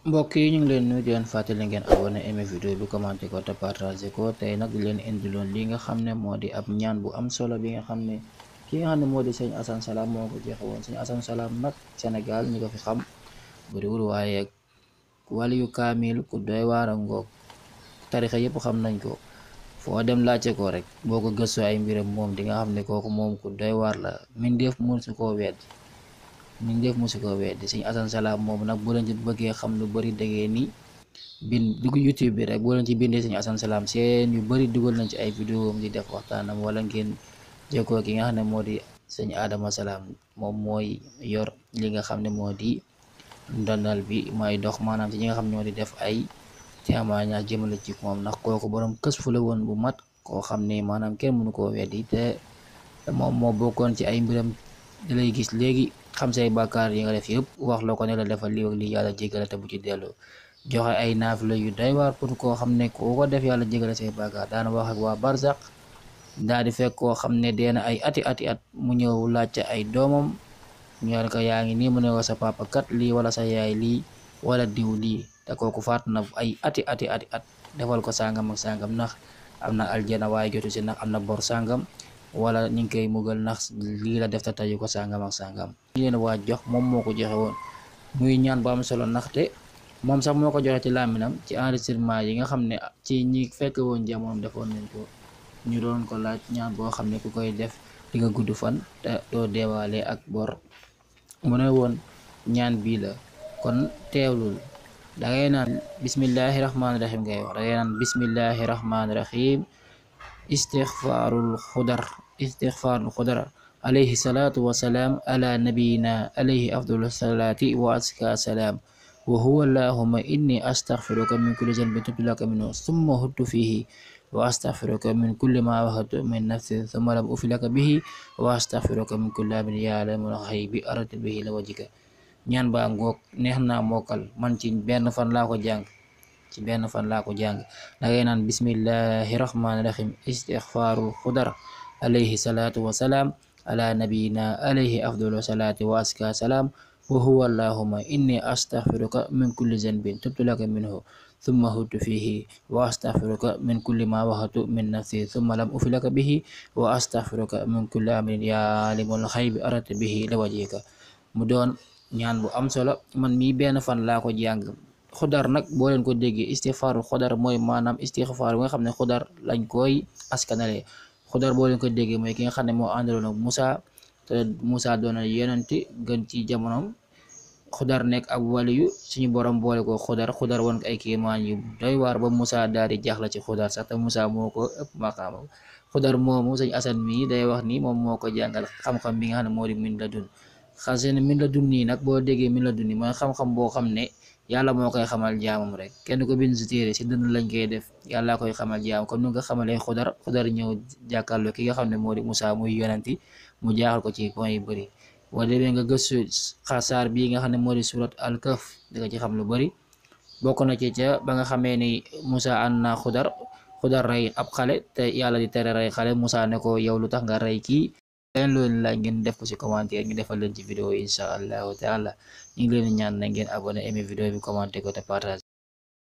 mbokk yi ñu ngi leen nuyu di leen fàttali ngeen abonné aimé vidéo bi commenté ko te partagé ko. tey nag di leen indiloon li nga xam ne moo di ab ñaan bu am solo bi nga xam ne ki nga xam ne moo di sëñ Assane Salam moo ko joxe woon. sëñ Assane Salam nag Sénégal ñu ko fi xam bariwul, waaye waliyu kaamil ku doy waar a ngoog, tarixa yëpp xam nañ ko. foo dem laajte ko rek boo ko gëstu ay mbiram moom di nga xam ne kooku moom ku doy waar la. mindeef mësu koo weddi, sëñ Assane Salam moom nag bu leen ci bëggee xam lu bari dangeen ni dugg YouTube bi rek boo leen ci bindee sëñ Assane Salam seen yu bari dugal nañ ci ay vidéo am di def waxtaanam, wala ngeen jokkoo ki nga xam ne moo di sëñ Adama Salam. moom mooy yor li nga xam ne moo di ndondal bi mooy dox maanaam ci ñi nga xam ñoo di def ay témoignage jëmale ci moom, ndax kooku borom kës fu la woon bu mat koo xam ne maanaam kenn mënu koo weddi. te moom moo bokkoon ci ay mbiram da lay gis léegi xam say bàkkaar yi nga def yëpp, wax la ko ne la defal lii ak lii yàlla jégale te bu ci dellu. joxe ay naafila yu doy waar pour koo xam ne koo ko def yàlla jégale say bàkkaar. daana wax ak waa Barzak daal di fekk koo xam ne deena ay ati at mu ñëw laajte ay doomam ñoo ko yaa ngi nii mu ne ko sa papa kat lii wala sa yaay lii wala diw lii, te kooku faat na ay ati at defal ko sàngam ak sàngam ndax am na aljana waaye jotu si, ndax am na bor sàngam wala ñu ngi koy mugal ndax lii la def te tayu ko sàngam ak sàngam. ñu leen waa jox moom moo ko joxe woon muy ñaan bu am solo, ndaxte moom sax moo ko joxe ci làmminam ci enregistrement yi nga xam ne ci ñi fekk woon jamono defoon nañ ko. ñu doon ko laaj ñaan boo xam ne ku koy def di nga gudd fan te doo deewaale ak bor. mu ne woon ñaan bii la, kon teewlul. dangay naan bismillahi rahmaani rahim ngay wax, dangay naan bismillahi rahmaani rahim istixfaarul xudar alayhi salaatu wasalaam ala nabiyina alayhi afdalu salaati wa aska salaam wa huwa allahumma inni astaghfiruka min kulli zanbin tubtu laka minhu summa huttu fihi wa astaghfiruka min kulli ma wahatu min nafsin summa lam ufi laka bihi wa astaghfiruka min kulli amin ya'lamul ghaybi aratu bihi la wajhika. ñaan baa ngoog, neex naa mokkal, man ci benn fan laa ko jàng dangay naan bismillahi rahmaani rahim istixfaarul xudar alayhi salaatu wasalaam ala nabiyina alayhi afdalu salaati wa aska salaam wa huwa allahumma inni astaghfiruka min kulli zanbin tubtu laka minhu thumma huttu fihi wa astaghfiruka min kulli ma wahatu min nafsi thumma lam ufi laka bihi wa astaghfiruka min kulli amrin ya'lamul ghaybi aratu bihi la wajhika. mu doon ñaan bu am solo, man mii benn fan laa ko jàng. xudar nag boo leen ko déggee istixfaaru xudar mooy maanaam istixfaar bi nga xam ne xudar lañ koy askanale. xudar boo leen ko déggee mooy ki nga xam ne moo àndaloon ak Musa te Musa doon na yonenti gën ci jamonoom. xudar nekk ab waliyu suñu borom boole ko xudar woon ko ay kéemaan yu doy waar ba Musa daal di jaaxla ci xudar sax te Musa moo ko ëpp maqaama. xudar moomu sëñ Asan mii day wax ni moom moo ko jàngal xam-xam bi nga xam ne moo di min la dun. xasee min la dun nii nag boo déggee min la dun nii mooy xam-xam boo xam ne yàlla moo koy xamal jaamam rek, kenn ko bind si téere si dënn lañ koy def, yàlla koy xamal jaamam comme ni nga xamalee xudar ñëw jàkkaarloo ki nga xam ne moo di Musa muy yonanti mu jaaxal ko ci point yu bëri. boo demee nga gëstu xasaar bii nga xam ne moo di surat al kahf di nga ci xam lu bëri. bokk na ci ca ba nga xamee ni Musa ànd na xudar rey ab xale te yàlla di tere rey xale, Musa ne ko yow lu tax nga rey kii. leen loolu laaj ngeen def ko ci commentaire ñu defal leen ci vidéo yi incha allahu taala. ñu ngi leen di ñaan na ngeen abonné aimé vidéo bi commenté ko te partage.